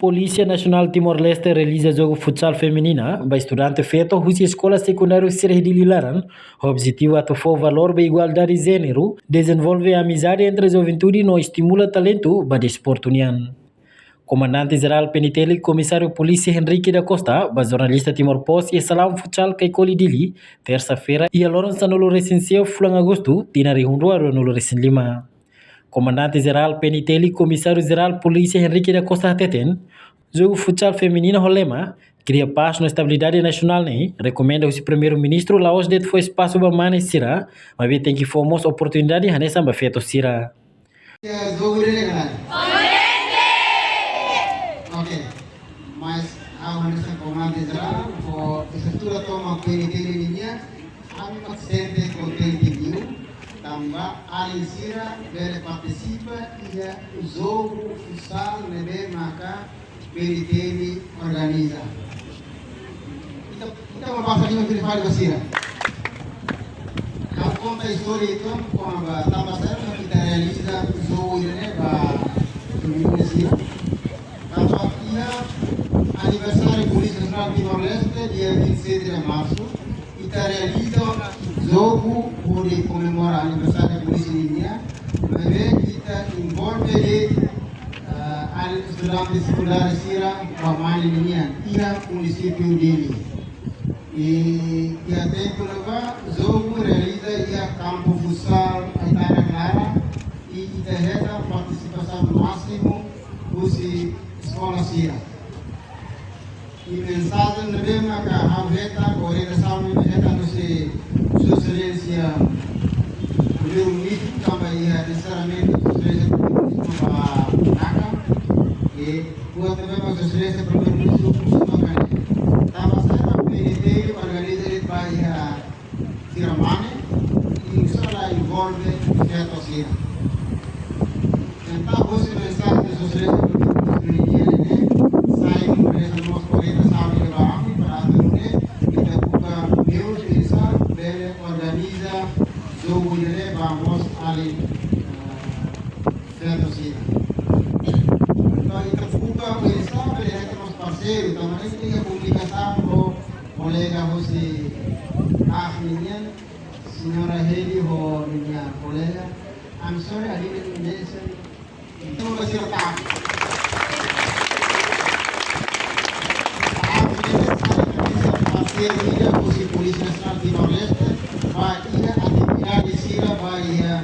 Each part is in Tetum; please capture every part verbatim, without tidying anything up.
Polísia Nasionál Timor-Leste realiza jogu futsal feminina ba estudante feto husi eskola sekundáriu sira iha Dili laran, ho objetivu atu fó valór ba igualdade jéneru, dezenvolve amizade entre juventude no estimula talentu ba desportu nian. Komandante Jerál P N T L, Komisáriu Polísia Henrique da Costa, ba jornalista Timor Post iha Salaun Futsal Kaikoli Dili, tersa-feira, iha loron sanulu-resin-sia fulan Agostu, tinan rihun rua ruanulu-resin-lima. Komandante Jerál P N T L, Komisáriu Jerál Polísia Henrique da Costa hateten, jogu futsal feminina ho lema Kria Pás no Estabilidade Nasionál ne'e rekomenda husi Primeiru-Ministru la'ós de'it fó espasu ba mane sira, maibé tenke fó mós oportunidade hanesan ba feto sira. Ya, jogu ida-ne'e kan? Oke. Mas ha'u hanesan komandante jerál, fó estrutura tomak P N T L nian, ami mak sente kontente liu, tanba alin sira bele partisipa iha jogu futsal ne'ebé maka P N T L organiza. Ita, ita mak basa liman fila fali ba sira. Ha'u konta istória uitoan, kona-ba tanba saida mak ita realiza jogu ida-ne'e ba juventude sira. Tanba iha aniversáriu Polísia Nasionál Timor-Leste, dia vinte e sete de março, ita realiza jogu hodi komemora aniversáriu polísia nian, maibé ita envolve de'it, ah, alin estudante sekundáriu sira ba mane nian iha munisípiu Dili. I iha tempu ne'ebá jogu realiza iha kampu futsal Aitana Clara, i ita hetan partisipasaun másimu husi eskola sira. I mensajen ne'ebé maka ha'u hetan, orientasaun ne'ebé hetan husi Sua Exelénsia Primeiru-Ministru, tanba iha sinseramente Sua Exelénsia Primeiru-Ministru ba taka. I buat ne'ebé maka Sua Exelénsia Primeiru-Ministru husu maka ne'e. Tanba saida P N T L organiza de'it ba iha sira mane, i sira la envolve feto sira. Entaun, hosi mensajen Sua Exelénsia Primeiru-Ministru nian ne'e, sai hanesan mós orientasaun ida ba ami para atu nune'e, ita buka meius oinsá bele organiza jogu ida-ne'e ba mós alin, eh, feto sira. Entaun, ita buka oinsá bele hetan mós parseiru, tanba ne'e ita komunikasaun ho kolega hosi A F nian, señora Heli ho ninia kolega. I'm sorry, I didn't mention. Entaun, ba sira A F. A F nian sai hanesan parseiru ida husi Polísia Nasionál Timor-Leste, ba iha atividade sira, ba iha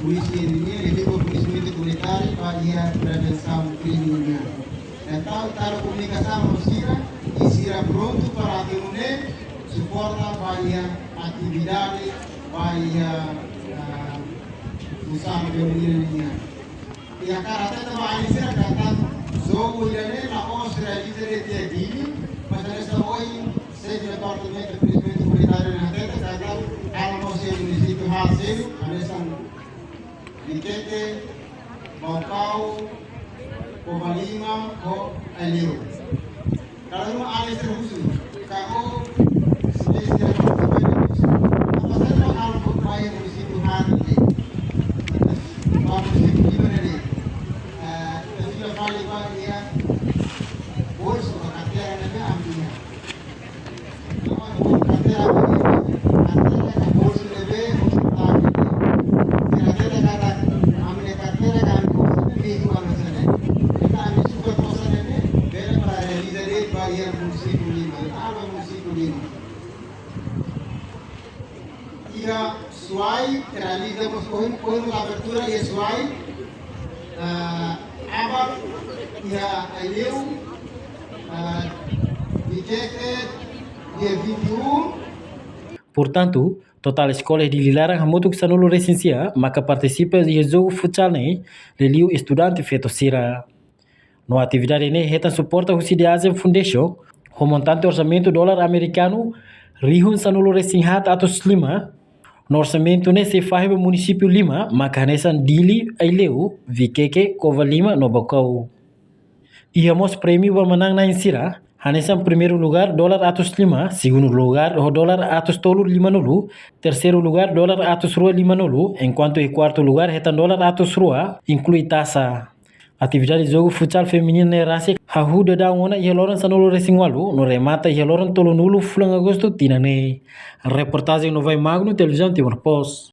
polísia nian, liuliu polisiamentu komunitáriu, ba iha prevensaun krime nian. Entaun, ita halo komunikasaun ho sira, i sira prontu para atu nune'e suporta ba iha atividade, ba iha, ah, funsaun feminina nian. I hakarak hateten ba alin sira katak jogu ida-ne'e la'ós realiza de'it iha Dili, mas hanesan ohin xefe departamentu polisiamentu komunitáriu ne'e hateten katak halo mós iha munisípiu haat seluk, hanesan Viqueque, Baucau, Covalima ho Aileu. Dala ruma alin sira husu, ka o, se sira partisipa iha husu. Apa saja hal buat baik munisípiu haat ne'e. Ba munisípiu lima ne'e. Eh, ita fila fali ba iha bolsu ka karteira ne'ebé ami iha. Iha Suai, realiza mós ohin, ohin abertura iha Suai. Ah, aban iha Aileu, ah, Viqueque, dia vinte e um. Portantu, totál eskola iha Dili laran hamutuk sanulu-resin-sia maka partisipa iha jogu futsal ne'e, liuliu estudante feto sira. No atividade ne'e hetan suporta husi The Asian Foundation, ho montante orsamentu dolar amerikanu rihun sanulu-resin-haat atus lima. No orsamentu ne'e sei fahe ba munisípiu lima, maka hanesan Dili, Aileu, Viqueque, Covalima no Baucau. Iha mós prémiu ba manán-na'in sira, hanesan primeiru lugár dolar atus lima, segundu lugár ho dolar atus tolu limanulu, terseiru lugár dolar atus rua limanulu, enkuantu iha kuartu lugár hetan dolar atus rua, inklui tasa. Atividade jogu futsal femininu ne'e rasik hahú daudaun ona iha loron sanulu-resin-ualu no remata iha loron tolunulu fulan Agostu tinan ne'e. Reportajen Novai Magno, Televizaun Timor Post.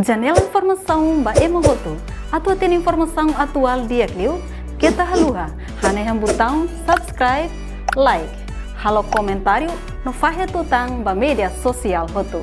Janela informasaun ba ema hotu. Atu hatene informasaun atuál di'ak liu, keta haluha hanehan butaun subscribe, like, halo komentáriu no fahe tutan ba média sosiál hotu.